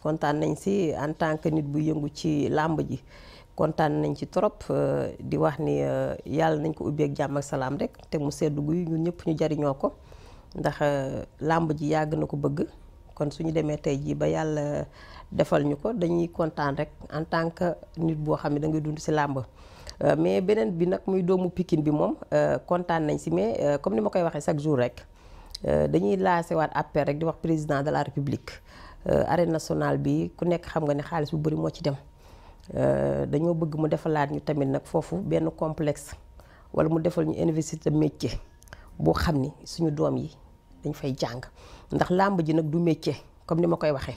kontaan nañ si en tant que nit bu yëngu ci làmb ji kontaan nañ ci trop di wax ni yàlla nañ ko ubbi ak jàmm ak salaam rek te mu seddu guy ñun ñëpp ñu jariñoo ko ndax làmb ji yàgg na ko bëgg kon suñu demee tey jii ba yàlla defal ñu ko dañuy kontaan rek en tant que nit boo xam ne da ngay dund si làmb mais beneen bi nag muy doomu Pikine bi moom kontaan nañ si mais comme ni ma koy waxee chaque jour rek dañuy lancé waat appel rek di wax président de la république arène nationale bi ku nekk xam nga ne xaalis bu bëri moo ci dem dañoo bëgg mu defalaat ñu tamit nag foofu benn complexe wala mu defal ñu université métier boo xam ni suñu doom yi dañ fay jàng ndax làmb ji nag du métier comme ni ma koy waxee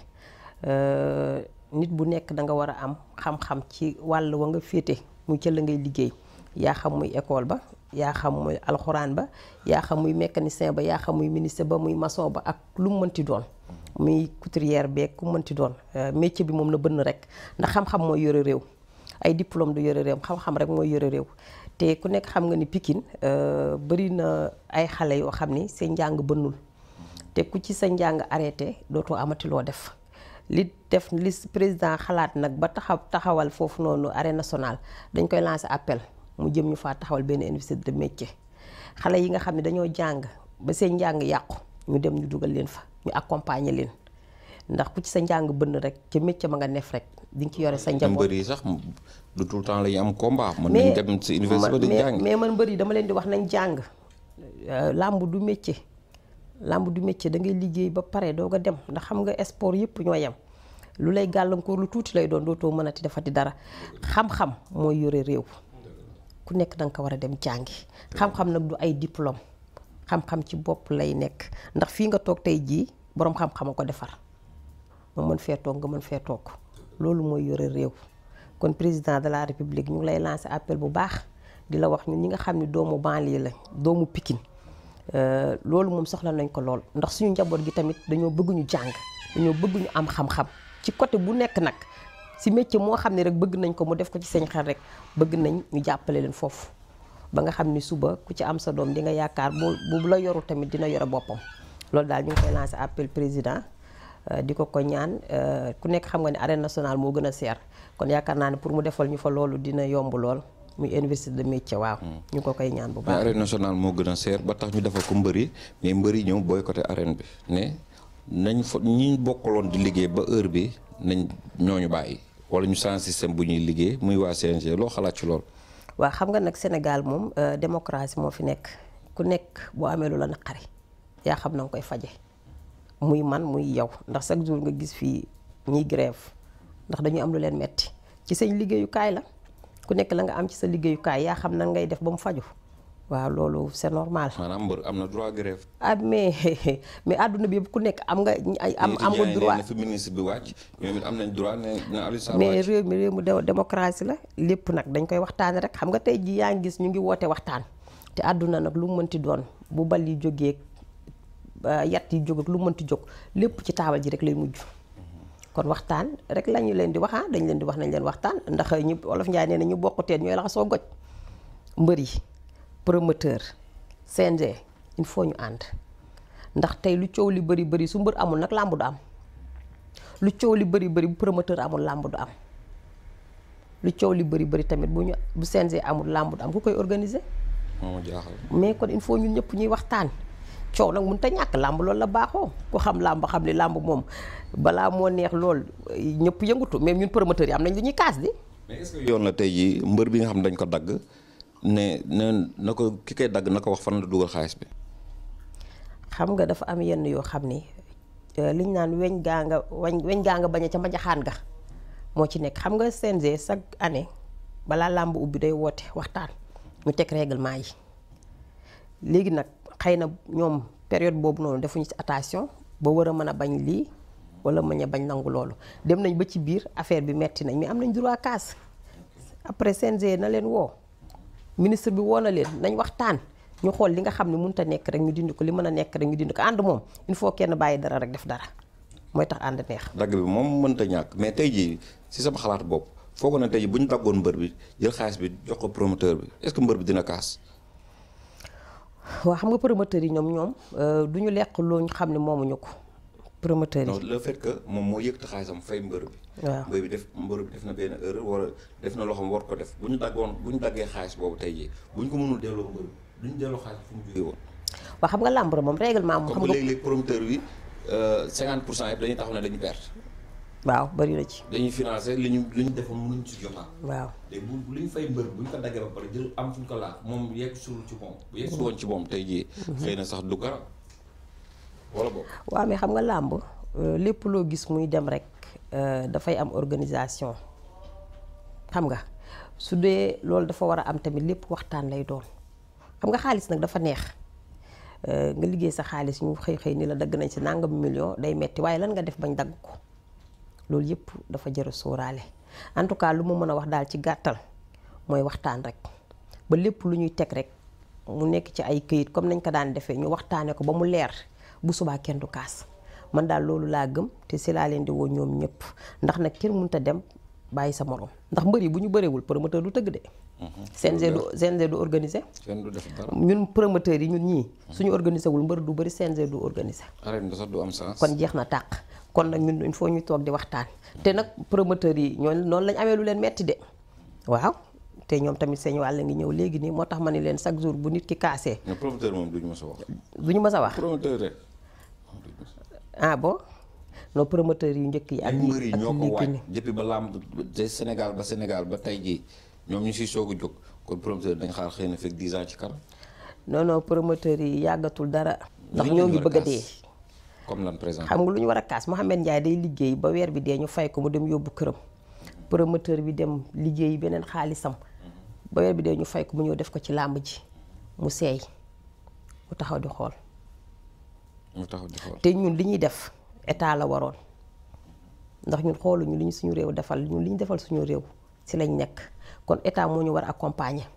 nit bu nekk da nga war a am xam-xam ci wàll wa nga féete muy ca la ngay liggéey yaa xam muy école ba yaa xam muy alxuraan ba yaa xam muy mécanicien ba yaa xam muy ministre ba muy maçon ba ak lu mu mënti doon muy couturière beeg ku mënti doon métier bi moom na bënn rek ndax xam-xam mooy yore réew ay diplôme du yore réew xam-xam rek mooy yore réew te ku nekk xam nga ni Pikine bëri na ay xale yoo xam ni seen njàng bënnul te ku ci sa njàng arrêté dootoo amati loo def li président xalaat nag ba taxawal foofu noonu arène nationale dañ koy lancer appel mu jëm ñu faa taxawal benn université de métier xale yi nga xam ne dañoo jàng ba seen njàng yàqu ñu dem ñu dugal leen fa ñu accompagner leen ndax ku ci sa njàng bënn rek ca métier ma nga nef rek di nga ci yore sa njaboot. mbër yi sax du tout le temps la ñu am combat. mën nañ dem ci université ba di jàng mais man mbër yi dama leen di wax nañ jàng làmb du métier. làmb du métier da ngay liggéey ba pare doo ko dem ndax xam nga sport yëpp ñoo yem lu lay gàllankoor lu tuuti lay doon dootoo mënati defati dara xam-xam mooy yore réew ku nekk da nga ko war a dem jàngi xam-xam nag du ay diplôme xam-xam ci bopp lay nekk ndax fii nga toog tey jii boroom xam-xam a ko defar ma mën fee toog nga mën fee toog loolu mooy yore réew kon président de la république ñu ngi lay lancer appel bu baax di la wax ñun ñi nga xam ne doomu banlieue la doomu Pikine loolu moom soxla nañ ko lool ndax suñu njaboot gi tamit dañoo bëgg ñu jàng dañoo bëgg ñu am xam-xam ci côté bu nekk nag si métier moo xam ne rek bëgg nañ ko mu def ko ci seen xel rek bëgg nañ ñu jàppale leen foofu ba nga xam ni suba ku ci am sa doom di nga yaakaar bu la yoru tamit dina yore boppam loolu daal ñu ngi koy lancer appel président di ko ñaan ku nekk xam nga ne arène nationale moo gën a seer kon yaakaar naa ne pour mu defal ñu fa loolu dina yomb lool muy université de métier waaw. ñu ko koy ñaan bu baax. arène nationale moo gën a seer ba tax ñu defal ko mbëri mais mbëri ñëw boycotté arène bi ne nañ fa ñi bokkaloon di liggéey ba heure bi nañ ñooñu bàyyi wala ñu sans système bu ñuy liggéey muy waa CNG loo xalaat ci lool. waaw xam nga nag Sénégal moom démocratie moo fi nekk ku nekk boo amee lu la naqari yaa xam na nga koy faje muy man muy yow ndax chaque jour nga gis fii ñiy grève ndax dañu am lu leen metti ci seen liggéeyukaay la. ku nekk la nga am ci sa liggéeyukaay yaa xam nan ngay def ba mu faju waaw loolu c'est normal. maanaam mbër am na droit grève. mais àdduna bi yëpp ku nekk am nga am nga droit. fi ministre bi wàcc ñoom it am nañ droit ne Aliou Sarr mais réew mu démocratie la lépp nag dañ koy waxtaane rek xam nga tey ji yaa ngi gis ñu ngi woote waxtaan te àdduna nag lu mu mënti doon bu bal yi jógee yat yi jóg ak lu mu mënti jóg lépp ci taabal ji rek lay mujj. kon waxtaan rek lañu leen di wax dañ leen di wax nañ leen waxtaan ndax ñu Olof Njaay nee na ñu bokkuteen ñooy laxasoo goj mbër yi promoteur CNG il faut ñu ànd ndax tey lu coow li bëri su mbër amul nag làmb du am lu coow li bëri bu promoteur amul làmb du am lu coow li bëri tamit bu CNG amul làmb du am ku koy organiser. moo jaaxal mais kon il faut ñun ñëpp ñuy waxtaan. coow nag mënut a ñàkk làmb loolu la baaxoo ku xam làmb xam ne làmb moom balaa moo neex lool ñëpp yëngutu même ñun promoteurs yi am nañ lu ñuy kaas di. mais est-ce que yoon la tey jii mbër bi nga xam dañ ko dagg ne na ko ki koy dagg na ko wax fan la dugal xaalis bi. xam nga dafa am yenn yoo xam ni liñ naan weñ gaa nga bañ a ca mbajaxaan ga moo ci nekk xam nga CNG chaque année balaa làmb ubbi day woote waxtaan ñu teg règlement yi léegi nag. xëy na ñoom période boobu noonu defuñu ci attention ba war a mën a bañ lii wala mën a bañ nangu loolu dem nañ ba ci biir affaire bi metti nañ mais am nañ droit kaas après CNG na leen woo ministre bi woo na leen nañ waxtaan ñu xool li nga xam ne mënut a nekk rek ñu dindi ko li mën a nekk rek ñu dindi ko ànd moom il faut kenn bàyyi dara rek def dara mooy tax ànd neex. dagg bi moom mënta ñàkk mais tey jii si sama xalaat bopp foogoo na tey jii bu ñu daggoon mbër bi jël xaalis bi jox ko promoteur bi est-ce que mbër bi dina kaas. waaw xam nga promoteurs yi ñoom du ñu lekk loo ñu xam ne moomuñu ko promoteur non yi le fait que moom moo yëkkati xaalisam fay mbër bi. waaw mbër bi def na benn erreur wala def na loo xam war ko def bu ñu daggee xaalis boobu tey jii bu ñu ko mënul delloo mbër bi du ñu delloo xaalis fu mu jógee woon. waaw xam nga làmb moom règlement moom xam comme nga léeg-léeg promoteur bi 50% yëpp dañuy taxaw ne dañu perte. waaw bëri na ci dañuy financé li ñu defoon mënuñ ci jotaat. waaw léegi bu li ñu fay mbër bu ñu ko daggee ba pare jël am fu ñu ko laal moom yegg suul ci moom bu yegg si woon ci moom tey jii. xëy na sax du garab wala boobu. waaw mais xam nga làmb lépp loo gis muy dem rek dafay am organisation xam nga su dee loolu dafa war a am tamit lépp waxtaan lay doon xam nga xaalis nag dafa neex nga liggéey sa xaalis ñu xëy ni la dagg nañ si nangam million day metti waaye lan nga def bañ dagg ko loolu yëpp dafa jar a sóoraale en tout cas lu ma mën a wax daal ci gàttal mooy waxtaan rek ba lépp lu ñuy teg rek mu nekk ci ay këyit comme nañ ko daan defee ñu waxtaane ko ba mu leer bu subaa kenn du kaas man daal loolu laa gëm te si laa leen di woo ñoom ñëpp ndax nag kenn mënut a dem bàyyi sa morom ndax mbër yi bu ñu bëreewul promoteur du tëgg de. CNG du organisé. kenn du def dara. ñun promoteurs yi ñun ñii. suñu organisé wul mbër du bëri CNG du organisé. arène bi sax du am sens. kon jeex na tàq kon nag ñun il faut ñu toog di waxtaan. te nag promoteurs yi ñooñu noonu lañ amee lu leen metti de waaw. te ñoom tamit seen wàll ngi ñëw léegi nii moo tax ma ne leen chaque jour bu nit ki kaasee. mais promoteur moom duñu mës a wax. duñu mës a wax promoteur rek. ah bon non promoteur yu njëkk yi. ak mbër yi ñoo ko waaj nii depuis ba làmb de Sénégal ba tey jii ñoom ñu siy soog a jóg kon promoteur dañ xaar xëy na fekk 10 ans ci kanam. non promoteur yi yàggatul dara. ndax ñoo ngi bëgg a dee. comme lan présent. xam nga lu ñu war a kaas Mouhamed Ndiaye day liggéey ba weer bi dee ñu fay ko mu dem yóbbu këram. promoteur bi dem liggéey beneen xaalisam. ba weer bi dee ñu fay ko mu ñëw def ko ci làmb ji mu seey mu taxaw di xool. te ñun li ñuy def état la waroon ndax ñun xooluñu li ñu suñu réew defal ñun li ñu defal suñu réew si lañ nekk kon état moo ñu war a accompagner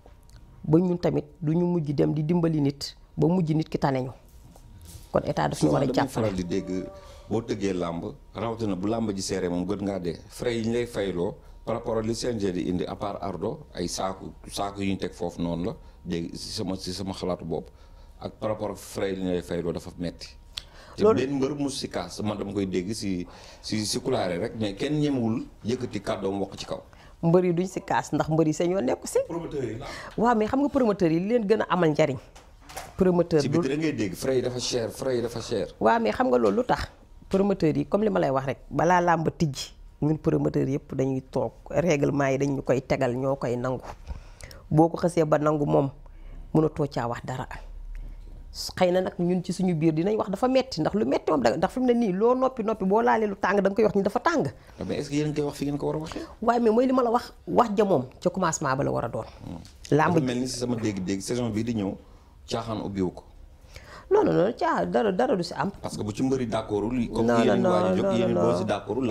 ba ñun tamit du ñu mujj dem di dimbali nit ba mujj nit ki tane ñu kon état daf ñu war a jàppale. faral di dégg boo tëggee làmb rawatina bu làmb ji seeree moom gën ngaa dee frais yi ñu lay fayloo par rapport ak li CNG di indi à part ardo ay saaku yu ñu teg foofu noonu la dégg si sama xalaatu bopp ak par rapport ak frais yi ñu lay fayloo dafa metti loolu te benn mbër mu si kaas man dama koy dégg si kulaare rek mais kenn ñemewul yëkkati kàddoom wax ci kaw. mbër yi duñ si kaas ndax mbër yi seen yoon nekku si. promoteur yi la. waaw mais xam nga promoteur yi li leen gën a amal njariñ. promoteur si biti da ngay dégg frais yi dafa cher. waaw mais xam nga loolu lu tax promoteur yi comme li ma lay wax rek balaa làmb tijji ñun promoteur yëpp dañuy toog règlement yi dañ ñu koy tegal ñoo koy nangu boo ko xasee ba nangu moom mënatoo caa wax dara. xëy na nag ñun ci suñu biir dinañ wax dafa metti ndax lu metti moom ndax fi mu ne nii loo noppi boo laalee lu tàng da nga koy wax ni dafa tàng. mais est-ce que yéen koy wax fi ngeen ko war a waxee. waaye mais mooy li ma la wax ja moom ca commencement ba la war a doon. làmb mel ni si sama dégg-dégg saison bii di ñëw caaxaan ubbiwu ko. non dara du si am. parce que bu ci mbëri d'accordul.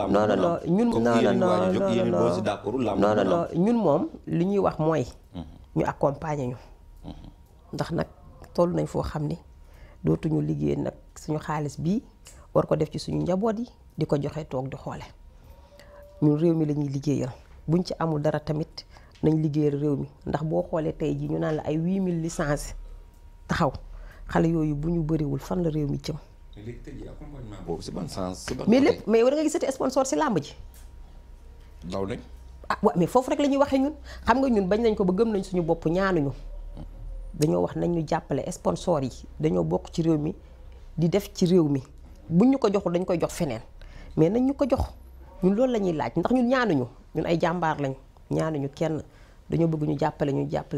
non ñun moom li ñuy wax mooy. ñu accompagner ñu. ndax nag toll nañ foo xam ne dootuñu liggéey nag suñu xaalis bii war ko def ci suñu njaboot yi di ko joxe toog di xoole ñun réew mi la ñuy liggéeyal buñ ci amul dara tamit nañ liggéeyal réew mi ndax boo xoolee tey jii ñu naan la ay 8000 licences taxaw xale yooyu bu ñu bëriwul fan la réew mi jëm. léegi tey jii accompagnement boobu si ban sens. mais lépp mais war nga gisati sponsor si làmb ji. daw nañ. ah waaw mais foofu rek la ñuy waxee ñun xam nga ñun bañ nañ ko ba gëm nañ suñu bopp ñaanuñu. dañoo wax nañ ñu jàppale sponsor yi dañoo bokk ci réew mi di def ci réew mi buñ ñu ko joxul dañ koy jox feneen mais nañ ñu ko jox ñun loolu la ñuy laaj ndax ñun ñaanuñu ñun ay jàmbaar lañ ñaanuñu kenn dañoo bëgg ñu jàppale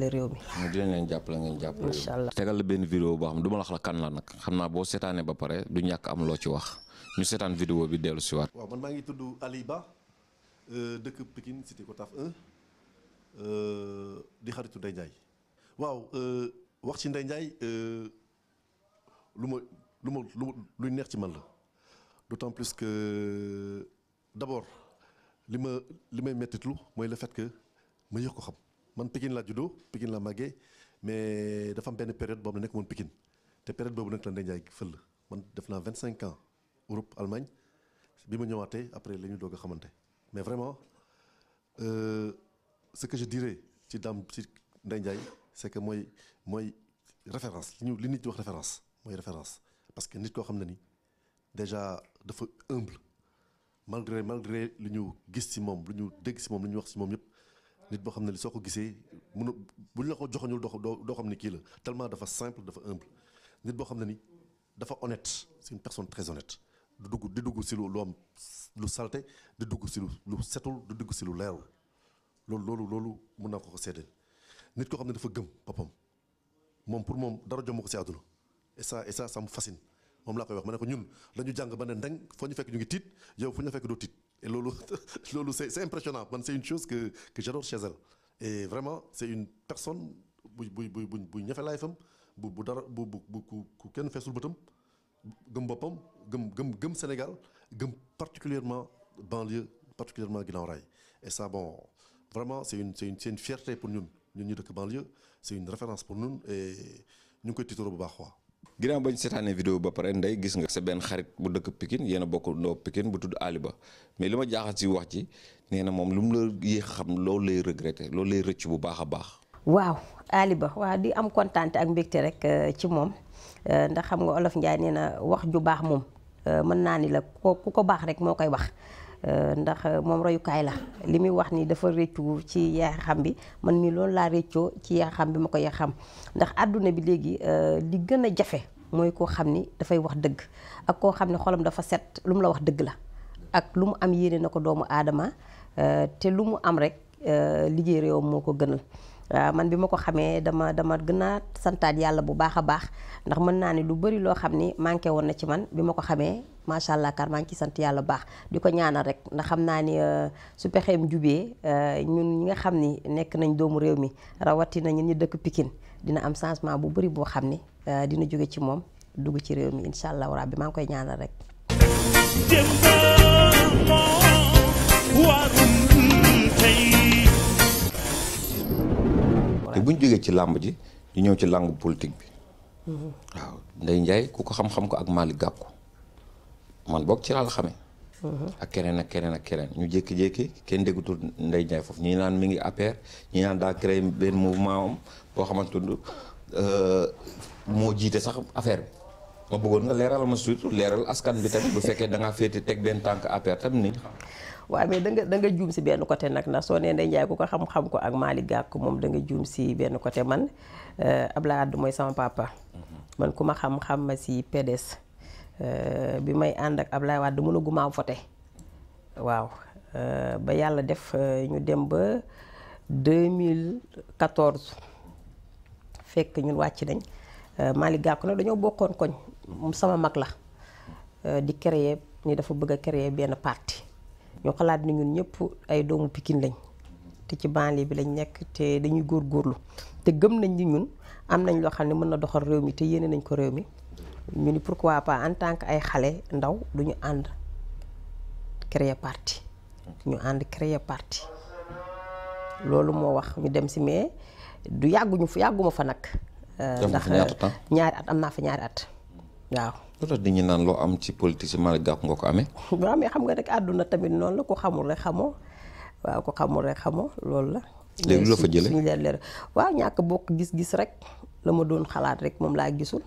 réew mi. dinañ leen jàppale ngeen jàppale. incha allah tegal la benn vidéo boo xam du ma la wax la kan la nag xam naa boo seetaanee ba pare du ñàkk am loo ci wax ñu seetaan vidéo bi dellu si waat. waaw man maa ngi tudd Ali Ba dëkk Pikine cité Kotaf 1 di xaritu Ndeye Ndiaye. waaw wax ci Ndeye Ndiaye luy neex ci man la d'autant plus que d'abord li may mettitlu mooy le fait que ma yëg ko xam man Pikine laa juddoo Pikine laa màggee mais dafa am benn période boobu nekk moon Pikine te période boobu nag la Ndeye Ndiaye fël man def naa 25 ans Europe Allemagne bi ma ñëwaatee après la ñu doog a xamante mais vraiment ce que je dirais ci Ndeye Ndiaye c'est que mooy référence li nit di wax référence mooy référence parce que nit koo xam ne ni déjà dafa humble malgré lu ñu gis ci moom lu ñu dégg ci moom lu ñu wax ci moom yëpp nit boo xam ne li soo ko gisee mënu bu ñu la ko joxoñul doo xam ne kii la tellement dafa simple dafa humble nit boo xam ne ni dafa honnête c'est une personne très honnête di dugg ci lu am lu salte di dugg ci lu setul di dugg ci lu leerul loolu mën naa ko seedeel nit koo xam ne dafa gëm boppam moom pour moom dara jomb ko ci àdduna et ça me fascine moom laa koy wax ma ne ko ñun dañu jàng ba ne ndeng foo ñu fekk ñu ngi tiit yow fu ñu la fekk doo tiit et loolu c'est impressionnant man c'est une chose que j'adore chez elle et vraiment c'est une personne bu ñafe laay fam bu dara ku kenn feesul bëtam gëm boppam gëm Sénégal gëm particulièrement banlieue particulièrement Guinaw Rail et ça bon vraiment c'est une fierté pour ñun ñu dëkk banlieue c'est une référence pour ñun et ñu ngi koy tiitaroo bu baax waa ginnaaw bañ seetaanee vidéo ba pare Ndeye gis nga sa benn xarit bu dëkk Pikine yéen a bokk ndoo Pikine bu tudd Ali Ba mais li ma jaaxal ci wax ci nee na moom lu mu la yéex xam loolu lay regretter loolu lay rëcc bu baax a baax. waaw Ali Ba waaw di am kontaan ak mbégte rek ci moom ndax xam nga Olof Njaay nee na wax ju baax moom mën naa ni la ku ko baax rek moo koy wax. ndax moom royukaay la li muy wax ni dafa réccu ci yeexa xam bi man mii loolu laa réccoo ci yeexa xam bi ma ko yeexa xam ndax àdduna bi léegi li gën a jafe mooy koo xam ni dafay wax dëgg ak koo xam ne xolam dafa set lu mu la wax dëgg la ak lu mu am yéene na ko doomu aadama te lu mu am rek liggéey réewam moo ko gënal man bi ma ko xamee dama gën a santaat yàlla bu baax a baax ndax mën naa ni lu bari loo xam ni manqué woon na ci man bi ma ko xamee macha allah kar maa ngi ci sant yàlla bu baax di ko ñaanal rek ndax xam naa ni su pexeem jubee ñun ñi nga xam ni nekk nañ doomu réew mi rawatina ñun ñu dëkk Pikine dina am changement bu bari boo xam ni dina jóge ci moom dugg ci réew mi incha allah rabbi maa ngi koy ñaanal rek. te bu ñu jógee ci làmb ji ñu ñëw ci làngu politique bi. waaw Ndeye Ndiaye ku ko xam-xam ko ak Malick Gakou man boog ci laa la xamee. ak keneen ñu jékki-jékki kenn déggutul Ndeye Ndiaye foofu ñii naan mi ngi APR ñii naan daa créé benn mouvement am boo xamante ni moo jiite sax affaire bi ma bëggoon nga leeral ma surtout leeral askan bi tamit bu fekkee da ngaa féete teg benn tànk APR tamit nit ñi xam. waaw mais da nga juum si benn côté nag ndax soo nee Ndeye Ndiaye ku ko xam-xam ko ak Malick Gakou moom da nga juum si benn côté man Abdoulaye Wade mooy sama papa. man ku ma xam-xam ma si PDS bi may ànd ak Abdoulaye Wade mënaguma voté waaw ba yàlla def ñu dem ba 2014 fekk ñun wàcc nañ Malick Gakou nag dañoo bokkoon koñ sama mag la di créer ni dafa bëgg a créer benn parti. ñu xalaat ni ñun ñëpp ay doomu Pikine lañ te ci banlieue bi lañ nekk te dañuy góorgóorlu te gëm nañ ni ñun am nañ loo xam ne mën na doxal réew mi te yéene nañ ko réew mi ñu ni pourquoi pas en tant que ay xale ndaw duñu ànd créer parti ñu ànd créer parti loolu moo wax ñu dem si mais du yàgguma fa nag ndax ñaari at am naa fa ñaari at waaw. lu tax nit ñi naan loo am ci politique si Malick Gakou nga ko amee. waaw mais xam nga rek àdduna tamit noonu la ko xamul rek xamoo waaw ko xamul rek xamoo loolu la. léegi lu la fa jëlee suñu leer waaw ñàkk bokk gis-gis rek la ma doon xalaat rek moom laa gisul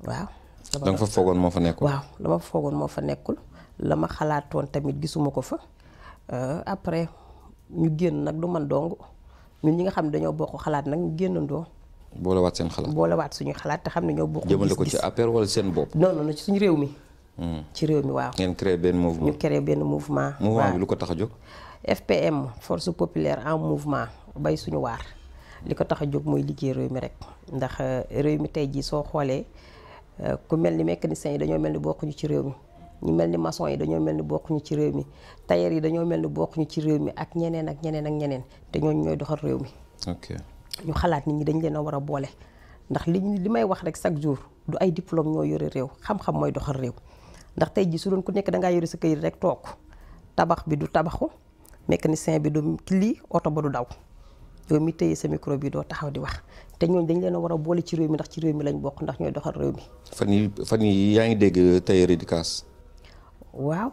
waaw. da nga fa foogoon moo fa nekkul. waaw la ma fa foogoon moo fa nekkul la ma xalaatoon tamit gisuma ko fa après ñu génn nag du man dong ñun ñi nga xam ne dañoo bokk xalaat nag ñu génnandoo. boolewaat seen xalaat boolewaat suñu xalaat te xam ne ñoo bokk gis-gis jëmale ko ci APR wala seen bopp. non ci suñu réew mi. ci réew mi waaw. ngeen créé benn mouvement. ñu créé benn mouvement. mouvement bi lu ko tax a jóg. FPM force populaire en mouvement bay suñu waar li ko tax a jóg mooy liggéey réew mi rek ndax réew mi tey jii soo xoolee ku mel ni mécaniciens yi dañoo mel ni bokkuñu ci réew mi ñu mel ni maçon yi dañoo mel ni bokkuñu ci réew mi tailleur yi dañoo mel ni bokkuñu ci réew mi ak ñeneen te ñooñu ñooy doxal réew mi. ok ñu xalaat nit ñi dañ leen a war a boole ndax li may wax rek chaque jour du ay diplôme ñoo yore réew xam-xam mooy doxal réew ndax tey jii su doon ku nekk dangaa yore sa këyit rek toog tabax bi du tabaxu mécanicien bi du lii oto ba du daw yow mi téye sa micro bi doo taxaw di wax te ñooñu dañ leen a war a boole ci réew mi ndax ci réew mi lañ bokk ndax ñooy doxal réew mi. fan yi yaa ngi dégg tailleur yi di kaas. waaw.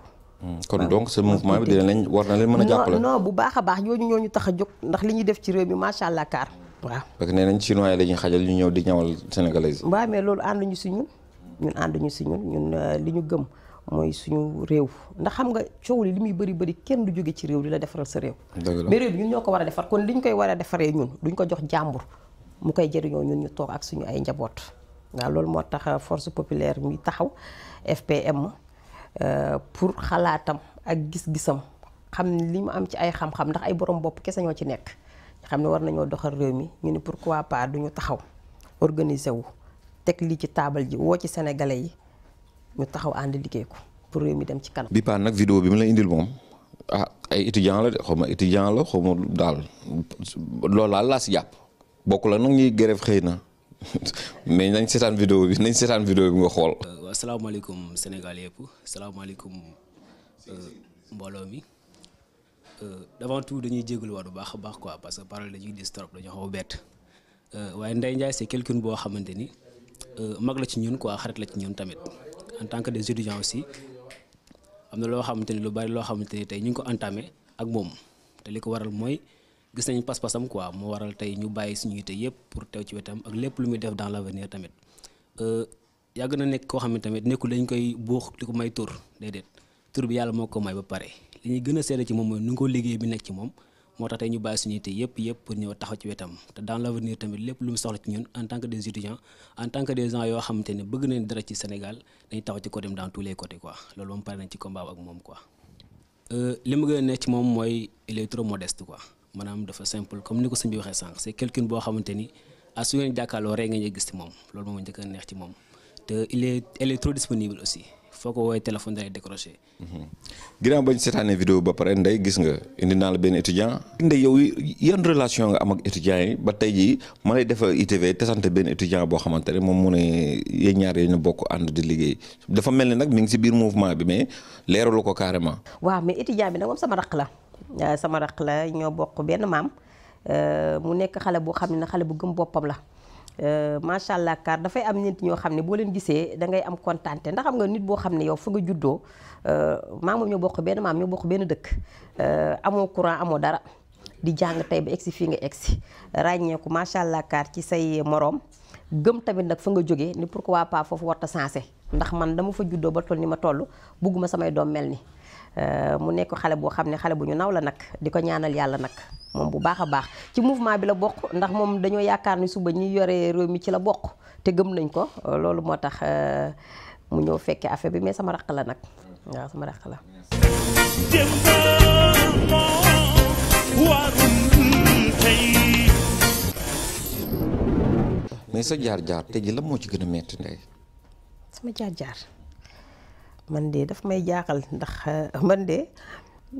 kon donc ce mouvement bi dina leen war na leen mën a jàppale. non bu baax a baax ñooñu tax a jóg ndax li ñuy def ci réew mi macha allah kaar waaw. parce que nee nañ chinois yi dañuy xajal ñu ñëw di ñawal sénégalais yi. waaw mais loolu ànduñu si ñun ñun ànduñu si ñun li ñu gëm mooy suñu réew ndax xam nga coow li muy bëri kenn du jóge ci réew di la defaral sa réew mais réew bi ñun ñoo ko war a defar kon li ñu koy war a defaree ñun duñ ko jox jàmbur mu koy jëriñoo ñun ñu toog ak suñu ay njaboot waaw loolu moo tax force populaire mi taxaw FPM pour xalaatam ak gis-gisam xam ne li mu am ci ay xam-xam ndax ay borom bopp kese ñoo ci nekk xam ne war nañoo doxal réew mi ñu ne pourquoi pas duñu taxaw organiser wu teg lii ci taabal ji woo ci sénégalais yi ñu taxaw ànd liggéey ko pour réew mi dem ci kanam. bi paa nag vidéo bi mu la indil moom ay étudiant la de xaw ma étudiant la xaw ma daal loolu daal laa si jàpp bokk la nag ñuy grève xëy na mais nañ seetaan vidéo bi nga xool. waaw salaamaaleykum Sénégal yëpp salaamaaleykum mbooloo mi d'avant tout dañuy jégalu waat bu baax a baax quoi parce que parole dañuy dis trop dañoo xaw a bett waaye Ndeye Ndiaye c'est quelqu'un boo xamante ni mag la ci ñun quoi xarit la ci ñun tamit en tant que des étudiants aussi am na loo xamante ni lu bari loo xamante ni tey ñu ngi ko entamé ak moom te li ko waral mooy gis nañu pas-pasam quoi moo waral tey ñu bàyyi suñu yite yëpp pour teew ci wetam ak lépp lu muy def dans l'avenir tamit yàgg na nekk koo xam ne tamit nekkul dañ koy buux di ko may tur déedéet tur bi yàlla moo ko may ba pare li ñuy gën a seede ci moom mooy nu nga ko liggéey bi nekk ci moom moo tax tey ñu bàyyi suñu yite yëpp pour ñëw taxaw ci wetam te dans l'avenir tamit lépp lu mu soxla ci ñun en tant que des étudiants en tant que des gens yoo xamante ne bëgg nañ dara ci Sénégal dañuy taxaw ci côté dans tous les côtés quoi loolu moom pare nañ ci combat ak moom quoi. li ma gën a nekk ci moom mooy il est trop modeste quoi maanaam dafa simple comme ni ko sëñ bi waxee sànq c'est quelqu'un boo xamante ni su ngeen jàkkaarloo rek nga ñuy gis ci moom loolu moom njëkk a neex ci moom te elle est trop disponible aussi foo ko woowee téléphone day décroché. ginnaaw bañ seetaanee vidéo ba pare Ndeye gis nga indi naa la benn étudiant. Ndeye yow yan relation nga am ak étudiants yi ba tey jii ma lay def ITV te sant benn étudiant boo xamante ne moom mu ne yéen ñaar yéen a bokk ànd di liggéey dafa mel ni nag mi ngi si biir mouvement bi mais leeralu ko carrément. waaw mais étudiant bi nag moom sama raq la ñoo bokk benn maam mu nekk xale boo xam ne xale bu gëm boppam la. macha allah car dafay am nit ñoo xam ne boo leen gisee da ngay am kontaante ndax xam nga nit boo xam ne yow fa nga juddoo maa moom ñoo bokk benn maam ñoo bokk benn dëkk amoo courant amoo dara di jàng tey ba egsi fii nga egsi ràññeeku macha allah car ci say moroom gëm tamit nag fa nga jógee ni pourquoi pas foofu warta sensé ndax man dama fa juddoo ba toll ni ma toll bugguma samay doom mel ni mu nekk xale boo xam ne xale bu ñu naw la nag di ko ñaanal yàlla nag moom bu baax a baax ci mouvement bi la bokk ndax moom dañoo yaakaar ni suba ñi yore réew mi ci la bokk te gëm nañ ko loolu moo tax mu ñëw fekkee affaire bi mais sama raq la nag waaw sama raq la. mais sa jaar-jaar te ji la moo ci gën a metti Ndeye. sama jaar-jaar man de daf may jaaxal ndax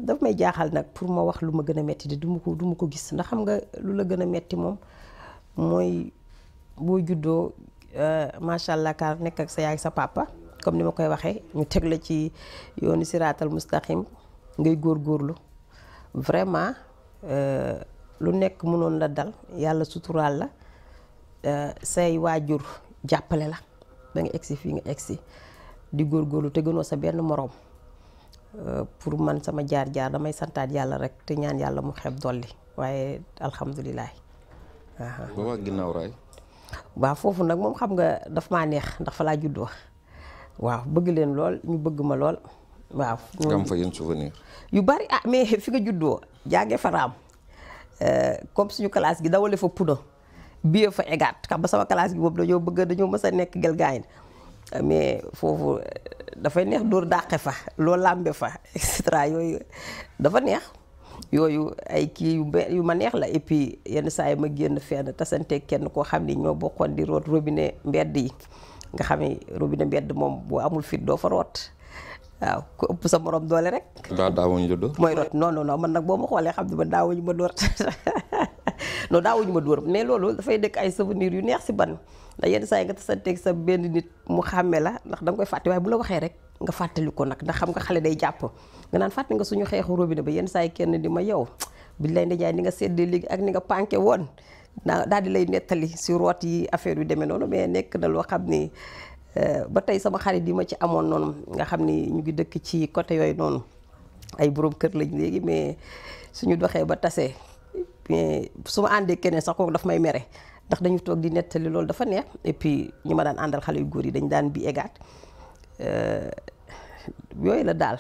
daf may jaaxal nag pour ma wax lu ma gën a metti de du ma ko gis ndax xam nga lu la gën a metti moom mooy boo juddoo macha allah car nekk ak sa yaay sa papa comme ni ma koy waxee ñu teg la ci yoonu siraatal mustaqim ngay góorgóorlu vraiment lu nekk mënoon la dal yàlla suturaal la say waajur jàppale la ba nga egsi fii nga egsi di góorgóorlu te gënoo sa benn moroom pour man sama jaar-jaar damay santaat yàlla rek te ñaan yàlla mu xeeb dolli waaye alhamdulilah. ba waa ginnaaw raay. waaw foofu nag moom xam nga daf maa neex ndax fa laa juddoo waaw bëgg leen lool ñu bëgg ma lool waaw. nga am fa yenn souvenir. yu bari mais fi nga juddoo jàngee fa raam comme suñu classe gi dawale fa puna biyee fa egaat xam ba sama classe gi boobu dañoo mës a nekk gel gaañ mais foofu dafay neex dóor dàqe fa loolu làmbe fa et cetera yooyu dafa neex yooyu ay kii yu ma neex la et puis yenn saa yi ma génn fenn tasante kenn koo xam ni ñoo bokkoon di root robinet mbedd yi nga xam ni robinet mbedd moom boo amul fit doo fa root waaw ku ëpp sa morom doole rek. daawuñu la dóor. mooy root non man nag boo ma xoolee xam ne man daawuñu ma dóor non daawuñu ma dóor mais loolu dafay nekk ay souvenirs yu neex si ban ndax yenn saa yi nga tasanteeg sa benn nit mu xàmme la ndax da nga koy fàtte waaye bu la waxee rek nga fàttali ko nag ndax xam nga xale day jàpp nga naan fàtte nga suñu xeexu robinet ba yenn saa yi kenn di ma yow biñ lay ndejaay ni nga seddee léegi ak ni nga pànke woon daal di lay nettali si root yi affaire yu demee noonu mais nekk na loo xam ni ba tey sama xarit yi ma ci amoon noonu nga xam ni ñu ngi dëkk ci côté yooyu noonu ay borom kër lañ léegi mais suñu doxee ba tasee mais su ma àndee keneen sax kooku daf may mere ndax dañu toog di nettali loolu dafa neex et puis ñi ma daan àndal xale yu góor yi dañ daan bi égaat yooyu la daal.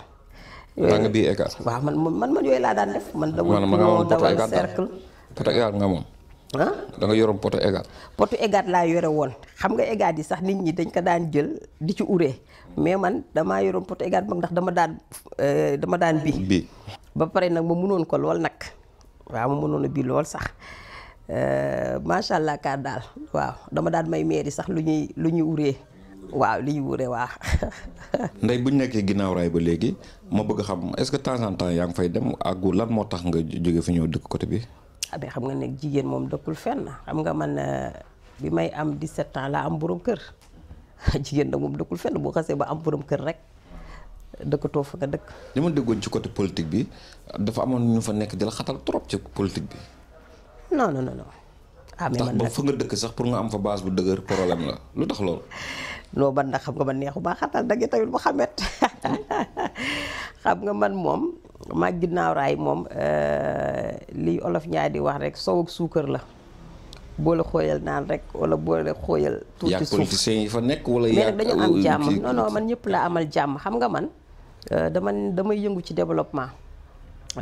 daa nga bii égaat. waaw man yooyu laa daan def. man dawal dawal cercle. poto égaat nga moom. ah da nga yoroon poto égaat. poto égaat laa yore woon xam nga égaat yi sax nit ñi dañ ko daan jël di ci uree mais man damaa yoroon poto égaat mag ndax dama daan bi ba pare nag ma mënoon ko lool nag waaw ma mënoon a bi lool sax macha allah kaar daal waaw dama daan may meeri sax lu ñuy uree waaw li ñuy uree waaw. Ndeye bu ñu nekkee ginnaaw raay ba léegi ma bëgg xam est-ce que temps en temps yaa ngi fay dem àggu lan moo tax nga jóge fi ñëw dëkk côté bi. ah ben xam nga ne jigéen moom dëkkul fenn xam nga man bi may am 17 ans laa am borom kër jigéen nag moom dëkkul fenn boo xasee ba am borom kër rek dëkkatoo fa nga dëkk. li ma déggoon ci côté politique bi dafa amoon ñu fa nekk di la xatal trop ci politique bi. non. ah mais ndax man ba nag fa nga dëkk sax pour nga am fa base bu dëgër problème la lu tax loolu. non man nag xam nga man neexu baa xatal dagg tamit bu xamet xam nga man moom maa ginnaaw raay moom li olof ñaay di wax rek soow ak suukar la boole xooyal naan rek wala boole xooyal tuuti yaa suuf politiciens yi fa nekk wala mais yaa nag dañu am jàmm non man ñëpp laa amal jàmm xam nga man damay yëngu ci développement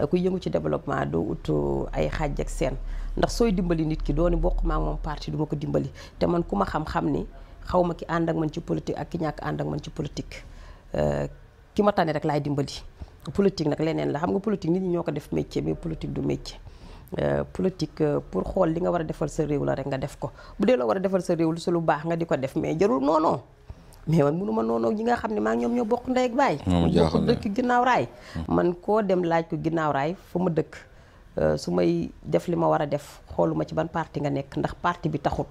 kuy yëngu ci développement doo ut ay xaaj ak seen ndax sooy dimbali nit ki dooni bokk maa moom parti du ma ko dimbali te man ku ma xam-xam ni xaw ma ki ànd ak man ci politique ak ki ñàkk ànd ak man ci politique ki ma tane rek laay dimbali politique nag leneen la xam nga politique nit ñi ñoo ko def métier mais politique du métier politique pour xool li nga war a defal sa réew la rek nga def ko bu dee la war a defal sa réew lu sa lu baax nga di ko def mais jarul noonoo mais man mënu ma noonoo ñi nga xam ne maa ngi ñoom ñoo bokk ndey ak baay bokk dëkk ginnaaw raay man koo dem laaj ko ginnaaw raay fa ma dëkk su may def li ma war a def xooluma ci ban parti nga nekk ndax parti bi taxut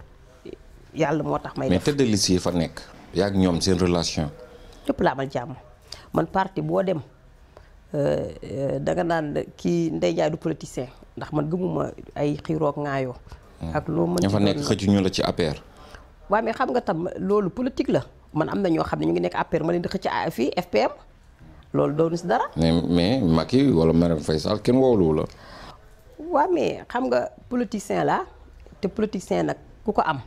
yàlla moo tax may def. mais tête de liste yi fa nekk yaa ak ñoom seen relation. ñëpp la amal jàmm man parti boo dem danga naan kii Ndeye Ndiaye du politicien ndax man gëmuma ay xiiroog ŋaayoo. ak loo mën ci ña fa nekk xëcc ñu la ci APR. waaw mais xam nga tam loolu politique la man am na ñoo xam ne ñu ngi nekk APR ma leen di xëcc fii FPM loolu doonu si dara. mais Macky wala Marème Faye Sall kenn woowluwu la. waaw mais xam nga politicien la te politicien nag ku ko am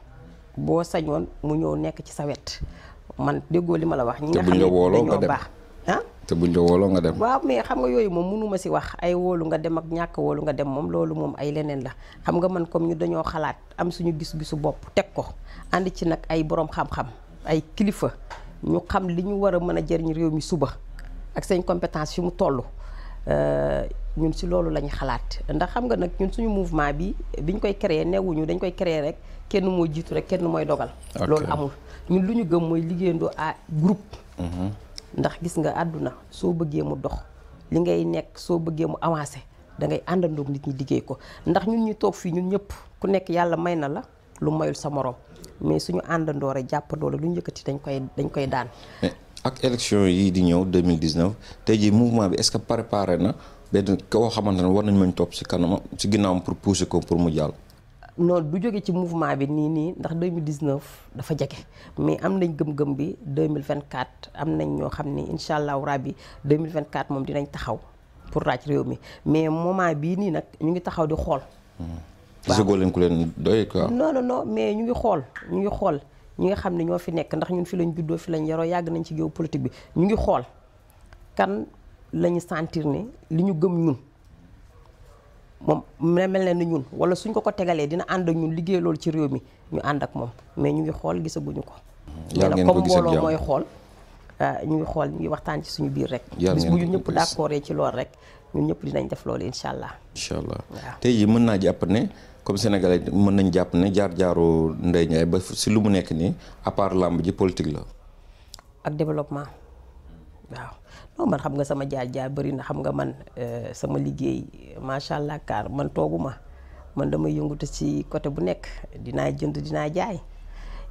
boo sañoon mu ñëw nekk ci sa wet man déggoo li ma la wax. ñi nga xam ne dañoo baax ah. te buñ la wooloo nga dem. waaw mais xam nga yooyu moom mënuma si wax ay wóolu nga dem ak ñàkk wóolu nga dem moom loolu moom ay leneen la xam nga man comme ñu dañoo xalaat am suñu gis-gisu bopp teg ko ànd ci nag ay borom xam-xam ay kilifa ñu xam li ñu war a mën a jëriñ réew mi suba ak seen compétence fi mu toll ñun si loolu la ñu xalaat ndax xam nga nag ñun suñu mouvement bi biñ koy créer newuñu dañ koy créer rek kenn moo jiitu rek kenn mooy dogal. loolu amul ñun lu ñu gëm mooy liggéeyandoo à groupe. ndax gis nga àdduna soo bëggee mu dox li ngay nekk soo bëggee mu avancé da ngay àndandoog nit ñi liggéey ko ndax ñun ñu toog fii ñun ñëpp ku nekk yàlla may na la lu mayul sa morom mais suñu àndandoo rek jàppandoo la lu ñu yëkkati dañ koy daan. mais ak élection yi di ñëw 2019 tey jii mouvement bi est-ce que préparé na benn koo xamante ne war nañ mën topp si kanam si ginnaawam pour pousser ko pour mu jàll. non du jóge ci mouvement bi nii ndax 2019 dafa jege mais am nañ gëm-gëm bi 2024 am nañ ñoo xam ni incha allahu rabbi 2024 moom dinañ taxaw pour raaj réew mi mais moment bii nii nag ñu ngi taxaw di xool. gisagoo leen ku leen doy quoi. non mais ñu ngi xool ñi nga xam ne ñoo fi nekk ndax ñun fi lañ juddoo fi lañ yaroo yàgg nañ ci géopolitique bi ñu ngi xool kan lañu sentir ne li ñu gëm ñun. moom mel na ni ñun wala suñ ko tegalee dina ànd ak ñun liggéey loolu ci réew mi ñu ànd ak moom mais ñu ngi xool gisaguñu ko. yaa ngeen ko gis ak comme mbooloo mooy xool ñu ngi xool ñu ngi waxtaan ci suñu biir rek. bis bu ñu ñëpp d'accord ci loolu rek ñun ñëpp dinañ def loolu incha allah. incha allah tey jii mën naa jàpp ne comme sénégalais mën nañ jàpp ne jaar-jaaru Ndeye Ndiaye ba si lu mu nekk nii à part làmb ji politique la. ak développement waaw. non man xam nga sama jaar-jaar bëri na xam nga man sama liggéey macha allah kaar man tooguma man damay yëngutu ci côté bu nekk dinaa jënd dinaa jaay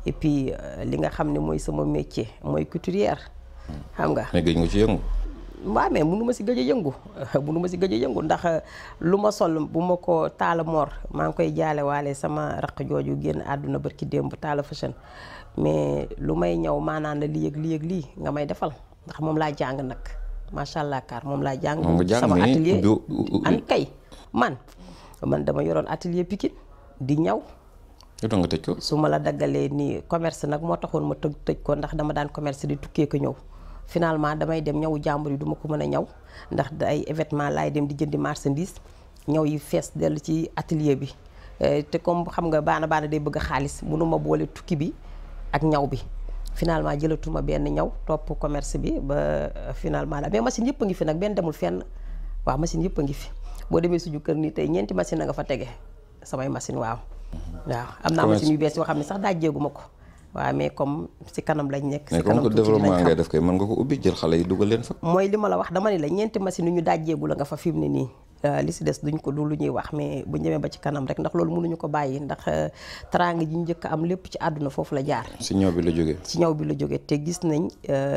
et puis li nga xam ne mooy sama métier mooy couturière xam nga. mais gëj nga ci yëngu. waaw mais mënu ma si gëj a yëngu ndax lu ma sol bu ma ko Talla Mor maa ngi koy jaale waale sama raq jooju génn àdduna barki démb Talla Fashion mais lu may ñëw maanaan la lii ak lii nga may defal. ndax moom laa jàng nag macha allah kaar moom laa jàng. sama atelier an kay man dama yoroon atelier Pikine di ñaw lu tax nga tëj ko. su ma la daggalee nii commerce nag moo taxoon ma tëj ko ndax dama daan commerce di tukkee ko ñëw finalement damay dem ñawu jàmbur yi du ma ko mën a ñaw ndax ay événement laay dem di jëndi marchandise ñaw yi fees dellu ci atelier bi te comme xam nga baana day bëgg xaalis mënuma boole tukki bi ak ñaw bi finalement jëlatuma benn ñaw topp commerce bi ba finalement la mais machine yëpp a ngi fi nag benn demul fenn waaw machine yëpp a ngi fi boo demee suñu kër nii tey 4 machine a nga fa tege samay machine waaw am naa machine yu bees yoo xam ne sax dajjeeguma ko waaw mais comme si kanam lañ nekk si kanam mais comme que développement ngay def kay mën nga ko ubbi jël xale yi dugal leen fa mooy li ma la wax dama ne la 4 machine yu ñu dajjeegu la nga fa fi mu ne nii li si des duñ ko du lu ñuy wax mais bu ñëwee ba ci kanam rek ndax loolu mënuñu ko bàyyi ndax teraanga ji njëkk am lépp ci àdduna foofu la jaar si ñaw bi la jógee ci ñaw bi la jógee te gis nañ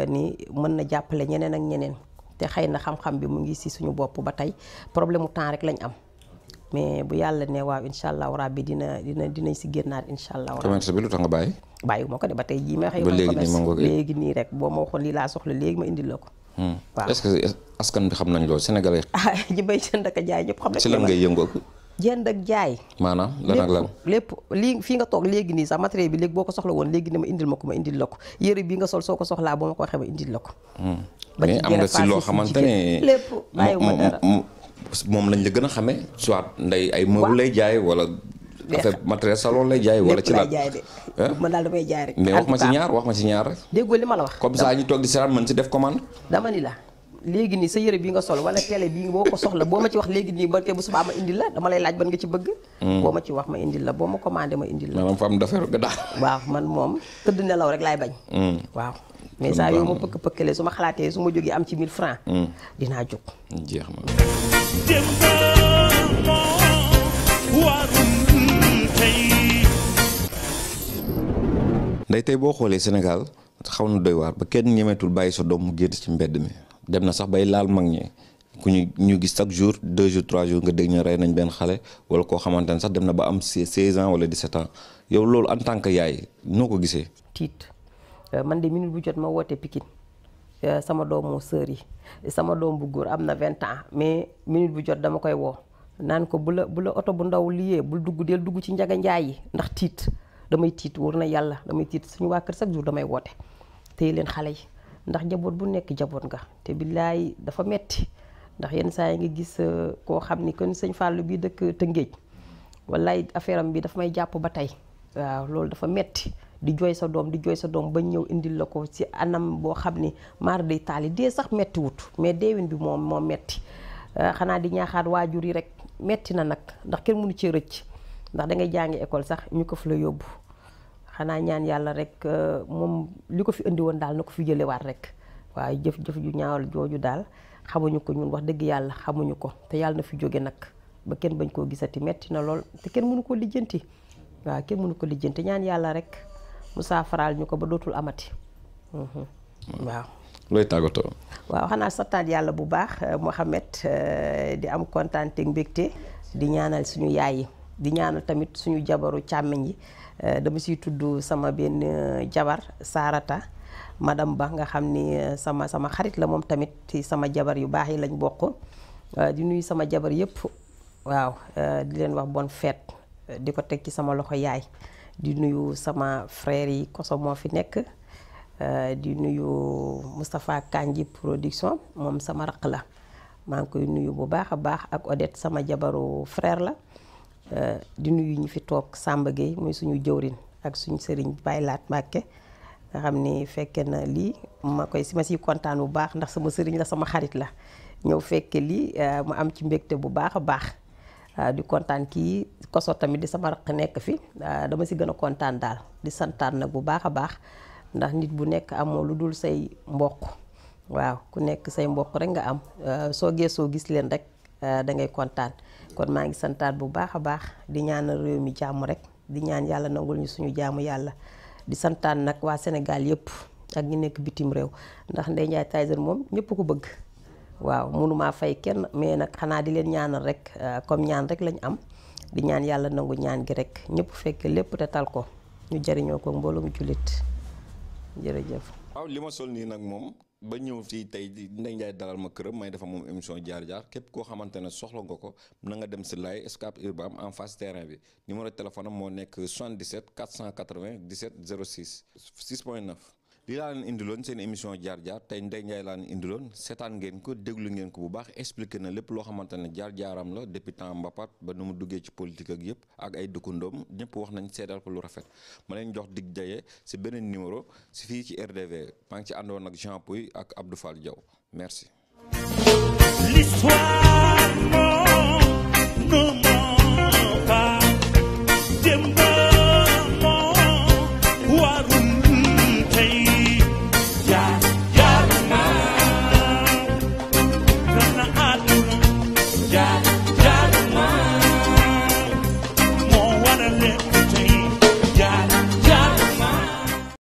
ni mën na jàppale ñeneen ak ñeneen te xëy na xam-xam bi mu ngi si suñu bopp ba tey problème mu temps rek lañ am mais bu yàlla ne waaw incha allah rabbi dinañ si génnaat incha allah. commerce bi lu tax nga bàyyi. bàyyiwuma ko de ba tey jii ma xëy ba léegi nii ma nga léegi nii rek boo ma waxoon lii laa soxla léegi ma indil la ko. waaw est-ce que askan bi xam nañ loolu sénégalais. ji bay jënd ak jaay ñëpp xam nañ. ci lan ngay yëngu. jënd ak jaay. maanaam lan ak lan. lépp lii fii nga toog léegi nii sax matériel bi léegi boo ko soxla woon léegi ne ma indil ma ko ma indil la ko yëre bi nga sol soo ko soxlaa boo ma ko waxee ma indil la ko. mais am nga si loo xamante ne lépp bàyyiwuma dara moom lañ la gën a xamee soit nday ay meuble lay jaay wala affaire matériel salon lay jaay wala ci la jaay de man daal damay jaay rek mais wax ma ci ñaar rek déggoo li ma la wax comme ça ñu toog di seetaan mën si def commande dama ni la léegi nii sa yëre bi nga sol wala télé bi boo ko soxla boo ma ci wax léegi nii ba te bu subaa ma indil la dama lay laaj ban nga ci bëgg boo ma ci wax ma indil la boo ma commandé ma indil la maanaam femme d'affaires ga daal waaw man moom tëdd nelaw rek laay bañ waaw mais saa yow ma pëkk-pëkkalee su ma xalaatee su ma jógee am ci 1000 francs dinaa jóg jeex na nday tey boo xoolee Sénégal xaw na doy waar ba kenn ñemeetul bàyyi sa doom mu génn ci mbedd mi dem na sax bay laal mag ñi ku ñu gis chaque jour 2 jours 3 jours nga dégg ñu rey nañ benn xale wala koo xamante ne sax dem na ba am 16 ans wala 17 ans yow loolu en tant que yaay noo ko gisee. tiit man de minute bu jot ma woote Pikine sama doomu sœur yi sama doom bu góor am na 20 ans mais minute bu jot dama koy woo naan ko bu la oto bu ndaw liyee bul dugg ci njaga njaay yi ndax tiit damay tiit wóor na yàlla damay tiit suñu waa kër chaque jour damay woote téye leen xale yi ndax njaboot bu nekk njaboot nga te billaay dafa metti ndax yenn saa yi nga gis koo xam ni kon sëñ Fallou bii dëkk Tëngéej wallaay affaire am bi dafa may jàpp ba tey waaw loolu dafa metti di jooy sa doom ba ñëw indil la ko ci anam boo xam ni maar day taali dee sax metti wut mais deewin bi moom metti xanaa di ñaaxaat waajur yi rek metti na nag ndax kenn mënu ci rëcc ndax da ngay jàngi école sax ñu ko fi la yóbbu xanaa ñaan yàlla rek moom li ko fi indi woon daal na ko fi jëlewaat rek waaye jëf ju ñaawal jooju daal xamuñu ko ñun wax dëgg yàlla xamuñu ko te yàlla na fi jóge nag ba kenn bañ koo gisati metti na lool te kenn mënu ko lijjanti waaw kenn mënu ko lijjanti ñaan yàlla rek mu saafaraal ñu ko ba dootul amati waaw. looy tàggatoo. waaw xanaa santaat yàlla bu baax Mouhamed di am kontaan te mbégte di ñaanal suñu yaay yi di ñaanal tamit suñu jabaru càmmiñ yi dama siy tudd sama benn jabar Sarata madame Ba nga xam ni sama xarit la moom tamit ci sama jabar yu baax yi lañ bokk di nuyu sama jabar yëpp waaw di leen wax bonne fête di ko teg ci sama loxo yaay di nuyu sama frère yi koso moo fi nekk di nuyu Moustapha Kanji production moom sama raq la maa ngi koy nuyu bu baax a baax ak Odette sama jabaru frère la di nuyu ñi fi toog Samba Gueye muy suñu jëwrin ak suñu sëriñ Baylaat Mbàkke nga xam ni fekke na lii ma siy kontaan bu baax ndax sama sëriñ la sama xarit la ñëw fekke lii ma am ci mbégte bu baax a baax di kontaan kii koso tamit di sama raq nekk fi dama si gën a kontaan daal di santaan nag bu baax a baax ndax nit bu nekk amoo lu dul say mbokk waaw ku nekk say mbokk rek nga am soo geesoo gis leen rek da ngay kontaan kon maa ngi santaat bu baax a baax di ñaanal réew mi jàmm rek di ñaan yàlla nangul ñu suñu jaamu yàlla di santaan nag waa Sénégal yëpp ak ñi nekk bitim réew ndax Ndeye Ndiaye Tyson moom ñëpp ko bëgg waaw mënumaa fay kenn mais nag xanaa di leen ñaanal rek comme ñaan rek lañ am di ñaan yàlla nangu ñaan gi rek ñëpp fekk lépp te tal ko ñu jariñoo ko mbooloo mu jullit jërëjëf. waaw li ma sol nii nag moom ba ñëw fii tey Ndeye Ndiaye dalal ma këram may dafa moom émission jaar-jaar képp koo xamante ne soxla nga ko na nga dem si Laye Scat Urbam en face terrain bi numéro téléphone am moo nekk 77 480 17 06 6.9. lii laa leen indiloon seen émission jaar-jaar tey Ndeye Ndiaye laa leen indiloon seetaan ngeen ko déglu ngeen ko bu baax expliqué na lépp loo xamante ne jaar-jaaram la depuis temps mbapat ba nu mu duggee ci politique ak yëpp ak ay dëkkandoom ñëpp wax nañ seedal ko lu rafet ma leen jox dig daye si beneen numéro si fii ci RDV maa ngi ci àndoon ak Jean Pouy ak Abdou Fall Diaw merci. L'histoire non, non, non.